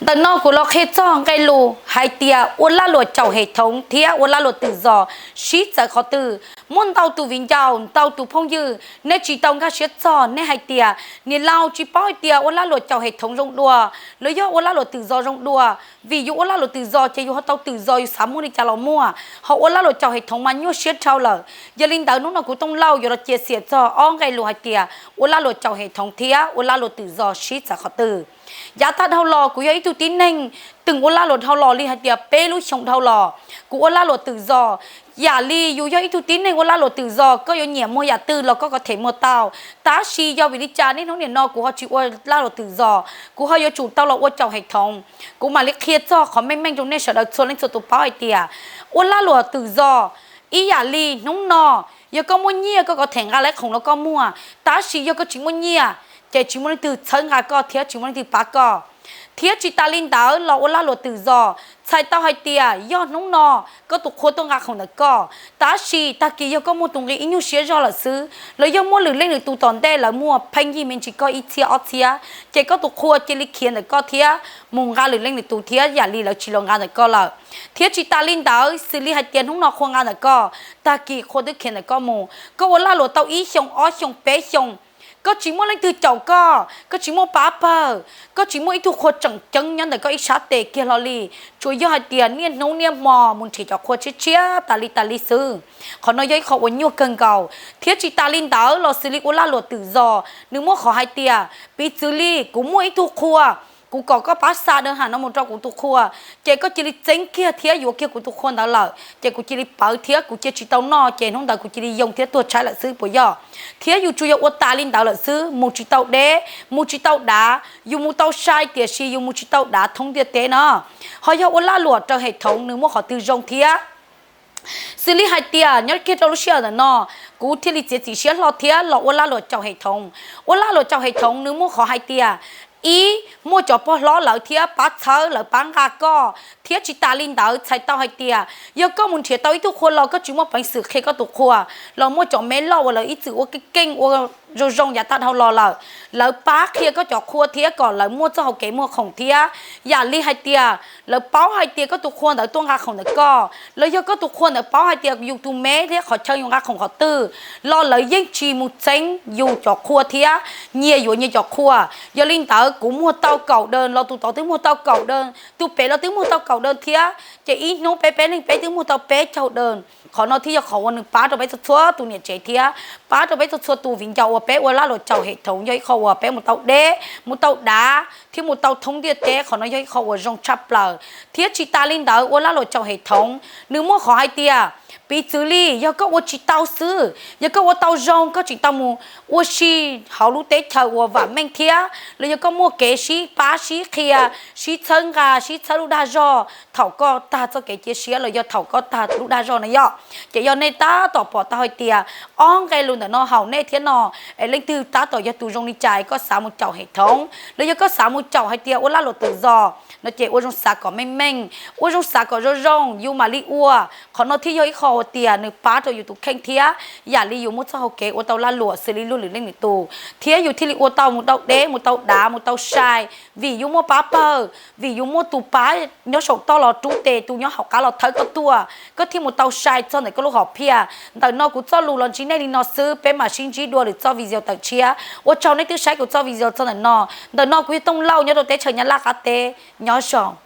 Ntawm no kuv los qhia txog nqe lus hais tias ua laj luam caum hem thoov thiab ua laj luam twm zos sib txawv qhov twg. Muaj ntau tus viv ncaus, ntau tus phooj ywg, nej tsis tau nkag siab txog, nej hais tias niam laus tsis paub hais tias ua laj luam caum hem thoov zoo dua los yog ua laj luam twm zos zoo dua, vim yus ua laj luam twm zos ces yus ho tau twm zos, yus xav muaj li cas los muaj, ho ua laj luam caum hem thoov mas nyuaj siab dhau lawm. Yog li ntawd hnub no kuv Tooj Lauj yuav los cia xiam txog ob nqe lus hais tias ua laj luam caum hem thoov thiab ua laj luam twm zos sib txawv qhov twg. Yav tag dhau los kuv yog ib tug tib neeg twb ua laj luam dhau los li hais tias peb lub xyoo dhau los, kuv ua laj luam twm zos. Yam li yus yog ib tug tib neeg ua laj luam twm zos, koj yuav nyiam muag yam twg los koj có thể muag tau, tab sis yog vim li cas niaj hnub nim no kuv ho tsis ua laj luam twm zos, kuv ho yuav tsum tau los ua caum hem thoov. Kuv mam li qhia txog qhov meej meej rau nej sawv daws txhua leej txhua tus paub hais tias ua laj luam twm zos ib yam li hnub no, yog koj muaj nyiaj koj có thể nqa lawv khoom los koj muag, tab sis yog koj tsis muaj nyiaj ces tsis muaj leej twg txhawb nqa koj thiab tsis muaj leej twg pab koj. Thiab tsis tas li ntawd los ua laj luam twm zos txhais tau hais tias yog hnub no koj tus qhua tuaj nqa khoom ntawm koj, tab sis tag kis yog koj muaj tus nqi ib nyuag siab zog lawm xwb los yog muaj lwm leej lwm tus tom ntej lawv muaj pheej yig me ntsis koj ib txhiab ob txhiab, ces koj tus qhua cia li khiav ntawm koj thiab mus nqa lwm leej lwm tus thiab yam li lawv tsis los nqa ntawm koj lawm. Thiab tsis tas li ntawd, xws li hais tias hnub no qhua nqa ntawm koj, tag kis qhua twb khiav ntawm koj mus, koj ua laj luam tau ib xyoos ob xyoos peb xyoos, koj tsis muaj leej twg caum koj, koj tsis muaj pab pawg, koj tsis muaj ib tug qhua tseem ceeb nyob ntawm koj ib sab tes kiag hlo li, tsuas yog hais tias niaj hnub niaj hmo mus nrhiav cov qhua tshiab tshiab tas li tas li xwb. Qhov no yog ib qho uas nyuaj kawg nkaus. Thiab tsis tas li ntawd los xws li ua laj luam twm zos nws muaj qhov hais tias, piv txwv li kuv muaj ib tug qhua, kuv kom koj pab xa đơn hàng no mus rau kuv tus qhua, ces koj cia li txeeb kiag thiab yuav kiag kuv tus qhua ntawd lawm ces kuv cia li pawv thiab kuv cia tsis tau noj ces hnub ntawd kuv cia li yoo thiab tuag tshaib lawm xwb puas yog? Thiab yus tsuas yog ua tas li ntawd lawm xwb, mus tsis tau deb, mus tsis tau dav, yus mus tau sai tiam sis yus mus tsis tau dav thoob ntiaj teb no. Ho yog ua laj luam raws hem thoov nws muaj qhov twg zoo thiab? Xws li hais tias nyob kiag rau lub sij hawm ntawm no, kuv thiaj li txiav txim siab hlo thiab los ua laj luam caum hem thoov. Ua laj luam caum hem thoov nws muaj qhov hais tias, ib, muaj cov pog hlob lawv thiab pab txhawb lawv pab nqa koj, thiab tsis tas li ntawd txhais tau hais tias yog koj mus nrhiav tau ib tug qhua los koj tsis muaj peev xwm qhia koj tus qhua, los muaj cov me loj uas lawv ib txwm ua keej keej ua zoo zoo yav tag dhau los lawm, lawv pab qhia koj cov qhua thiab kom lawv muaj txoj hau kev muag khoom thiab. Yam li hais tias lawv paub hais tias koj tus qhua ntawd tuaj nqa khoom ntawm koj, los yog koj tus qhua ntawd paub hais tias yus tus me thiab qhov chaw yus nqa khoom qhov twg, los lawv yeej tsis mus txeeb yus cov qhua thiab nyias yuav nyias cov qhua. Yog li ntawd kuv muag tau kaum đơn los tus tod twb muag tau kaum đơn, tus pem los twb muag tau kaum đơn thiab, ces ib hnub peb peb leeg peb twb muag tau peb caug đơn. Qhov no thiaj yog qhov uas nws pab rau peb txhua txhua tus niam tsev thiab pab rau peb txhua txhua tus viv ncaus uas peb ua laj luam caum hem thoov, yog ib qho uas peb mus tau deb, mus tau dav thiab mus tau thoob ntiaj teb. Qhov no yog ib qho uas zoo tshaj plaws. Thiab tsis tas li ntawd ua laj luam caum hem thoov nws muaj qhov hais tias, piv txwv li yog koj ua tsis tau xwb, yog koj ua tau zoo koj tseem tau mus ua si hauv lub teb chaws uas vam meej thiab, los yog koj muaj kev sib pab sib qhia, sib txhawb nqa sib txhawb lub dag zog thaum koj tag txoj kev cia siab los yog thaum koj tag lub dag zog na yom. Ces yog nej tab tom pom tau hais tias ob nqe lus ntawm no haum nej thiab no, es leej twg tab tom yog tus zoo li cas koj xav mus caum hem thoov los yog koj xav mus caum hais tias ua laj luam twm zos no ces ua zoo xav kom meej meej, ua zoo xav kom zoo zoo yus mam li ua. Qhov no thiaj yog ib qho uas tias nws pab rau yus tus kheej thiab yam li yus muaj txoj hau kev ua tau laj luam xws li luag lwm leej lwm tus, thiab yus thiaj li ua tau mus tau deb, mus tau dav, mus tau sai, vim yus muaj pab pawg, vim yus muaj tus pab nyob saum toj los rub tes, tus nyob hauv qab los thawb koj tuaj, koj thiaj mus tau sai txog ntawm koj lub hom phiaj. Ntawm no kuv txoj lus los ntsib nej li no xwb, peb mam sib ntsib dua lwm txoj video tawm tshiab. Ua tsaug nej twb saib kuv txoj video txog ntawm no. Ntawm no kuv yog Tooj Lauj nyob rau teb chaws Nyab Laj qab teb. Nyob zoo.